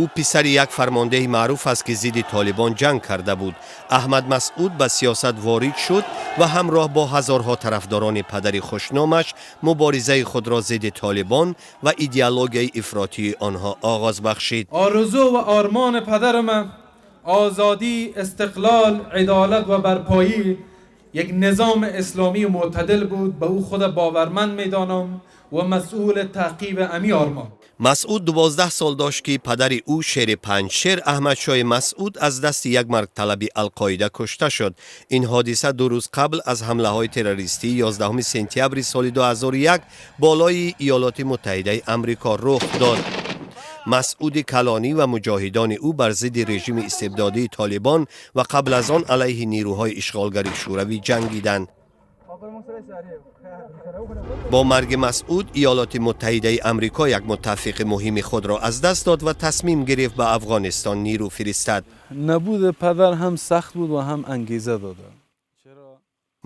Ӯ писари як фармондеҳи маъруф аст, ки зидди Толибон ҷанг карда буд. Аҳмад Масъуд ба сиёсат ворид шуд ва ҳамроҳ бо ҳазорҳо тарафдорони падари хушномаш муборизаи худро зидди Толибон ва идеологияи ифротии онҳо оғоз бахшид. آرزو و آرمان پدر من آزادی، استقلال، عدالت و برپایی یک نظام اسلامی معتدل بود. به او خود باورمند میدانم و مسئول تعقیب امی آرمان. Масъуд 12 сол дошт, ки падари ӯ, шери Панҷшер Аҳмадшоҳи Масъуд, аз дасти як маргталаби Алқоида кушта шуд. Ин ҳодиса 2 рӯз қабл аз ҳамлаҳои террористии 11 сентябри соли 2001 болои Иёлоти Муттаҳидаи Амрико рух дод. Масъуди калонӣ ва муҷоҳидони ӯ бар зидди режими истибдодии Толибон ва қабл аз он алайҳи нерӯҳои ишғолгари Шӯравӣ ҷангиданд. Бо марги Масъуд Иёлоти Муттаҳидаи Амрико як муттафиқи муҳими худро аз даст дод ва тасмим гирифт ба Афғонистон нерӯ фиристад. نبود پدر هم سخت بود و هم انگیزه داده.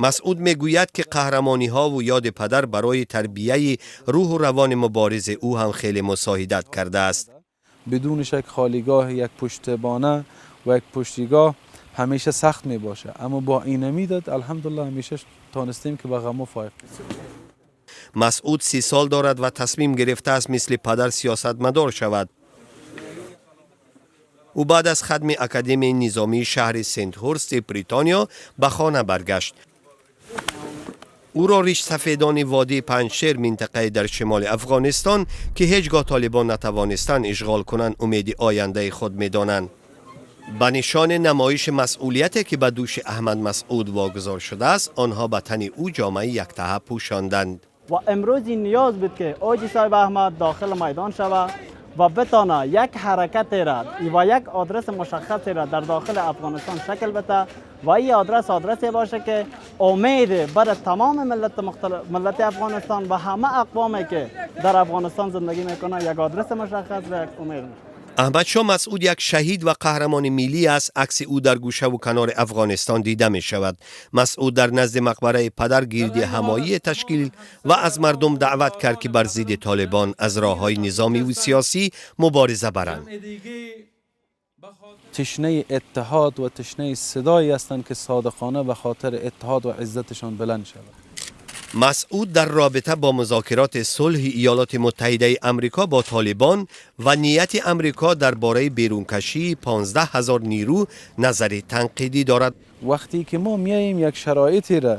Масъуд мегӯяд, ки қаҳрамониҳову ёди падар барои тарбияи рӯҳу равони муборизи ӯ ҳам хеле мусоидат кардааст. بدون شک خالیگاه یک پشتبانه و یک پشتیگاه همیشه سخت می باشه، اما با اینمی داد الحمدلله همیشه تانستیم که به غم فایق. Масъуд 30 сол дорад ва тасмим гирифтааст, мисли падар сиёсатмадор шавад. Ӯ баъд аз хатми Академияи низомии шаҳри Сентҳурсти Бритониё ба хона баргашт. Ӯро ришсафедони водии Панҷшер, минтақае дар шимоли Афғонистон, ки ҳеҷ гоҳ толибон натавонистанд ишғол кунанд, умеди ояндаи худ медонанд. Ба нишони намоиши масъулияте, ки ба дӯши Аҳмад Масъуд вогузор шудааст, онҳо ба тани ӯ ҷомаи яктаҳа пӯшонданд. و امروز این نیاز بود که حاجی صاحب احمد داخل میدان شود و بتانه یک حرکت را و یک آدرس مشخصی را در داخل افغانستان شکل بده و این آدرس آدرسی باشه که امید بر تمام ملت مختلف، ملت افغانستان و همه اقوامی که در افغانستان زندگی میکنه، یک آدرس مشخص و یک امید. Аҳмадшоҳ Масъуд як шаҳид ва қаҳрамони миллӣ аст. Акси ӯ дар гӯшаву канори Афғонистон дида мешавад. Масъуд дар назди мақбараи падар гирди ҳамоие ташкил ва аз мардум даъват кард, ки бар зидди Толибон аз роҳҳои низомиву сиёсӣ мубориза баранд. تشنه اتحاد و تشنه صدایی هستند که صادقانه به خاطر اتحاد و عزتشان بلند شود. Масъуд дар робита бо музокироти сулҳи Иёлоти Муттаҳидаи Амрико бо Толибон ва нияти Амрико дар бораи берункашии 15 ҳазор нерӯ назари танқидӣ дорад. وقتی که ما میاییم یک شرایطی را،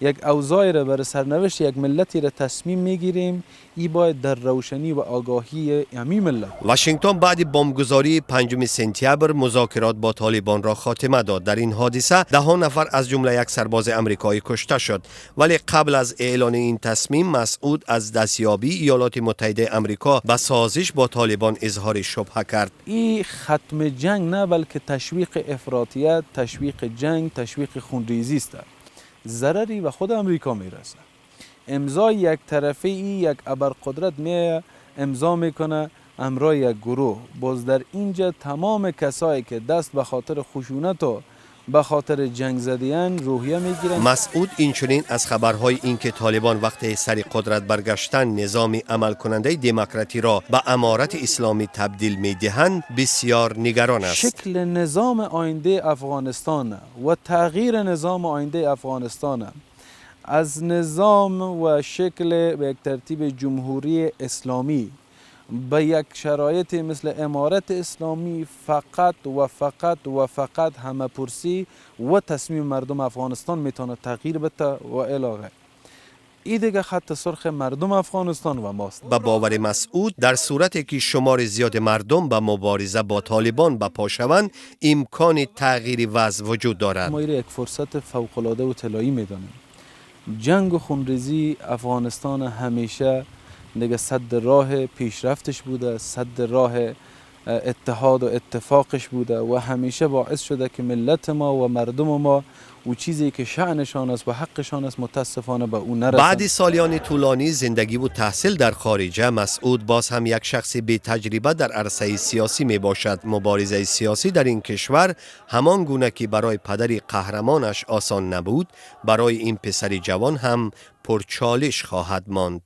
یک اوضاعی را برای سرنوشت یک ملتی را تصمیم میگیریم، ای باید در روشنی و آگاهی امی ملت. Вашингтон баъди бомбгузории 5 сентябр музокирот бо Толибонро хотима дод. Дар ин ҳодиса даҳон нафар, аз ҷумла як сарбози амрикоӣ, кушта шуд. Вале қабл аз эълони ин тасмим Масъуд аз дастёбии Иёлоти Муттаҳидаи Амрико ба созиш бо Толибон изҳори шубҳа кард. این ختم جنگ نه، بلکه تشویق افراطیت، تشویق جنگ، تشویق خونریزی است. ضرری به خود امریکا میرسه. امضای یک طرفه ای یک ابرقدرت می امضا میکنه امرای یک گروه، باز در اینجا تمام کسایی که دست به خاطر خشونت و به خاطر جنگ زدین روحیه میگیرن. Масъуд инчунин аз хабарҳои ин ки Толибон вақте сари қудрат баргаштан низоми амалкунандаи демократиро ба аморати исломӣ табдил медиҳанд, бисьёр нигарон аст. شکل نظام آینده افغانستان و تغییر نظام آینده افغانستان از نظام و شکل به یک ترتیب جمهوری اسلامی به یک شرایط مثل امارت اسلامی فقط و فقط و فقط همه پرسی و تصمیم مردم افغانستان میتونه تغییر بده و الی غیر. این دیگه خط سرخ مردم افغانستان و ماست. Ба бовари Масъуд, дар сурате ки шумори зиёди мардум ба мубориза бо Толибон ба по шаванд, имкони тағйири вазъ вуҷуд дорад. ما یک فرصت فوق العاده و طلایی میدانیم. جنگ و خونریزی افغانستان همیشه دیگه سد راه پیشرفتش بوده، سد راه اتحاد و اتفاقش بوده و همیشه باعث شده که ملت ما و مردم ما و چیزی که شأنشان است و حقشان است، متاسفانه به او نرسند. Баъди солиёни тӯлонии зиндагиву таҳсил дар хориҷа, Масъуд боз ҳам як шахси бетаҷриба дар арсаи сиёсӣ мебошад. Муборизаи сиёсӣ дар ин кишвар ҳамон гуна ки барои падари қаҳрамонаш осон набуд, барои ин писари ҷавон ҳам пурчолиш хоҳад монд.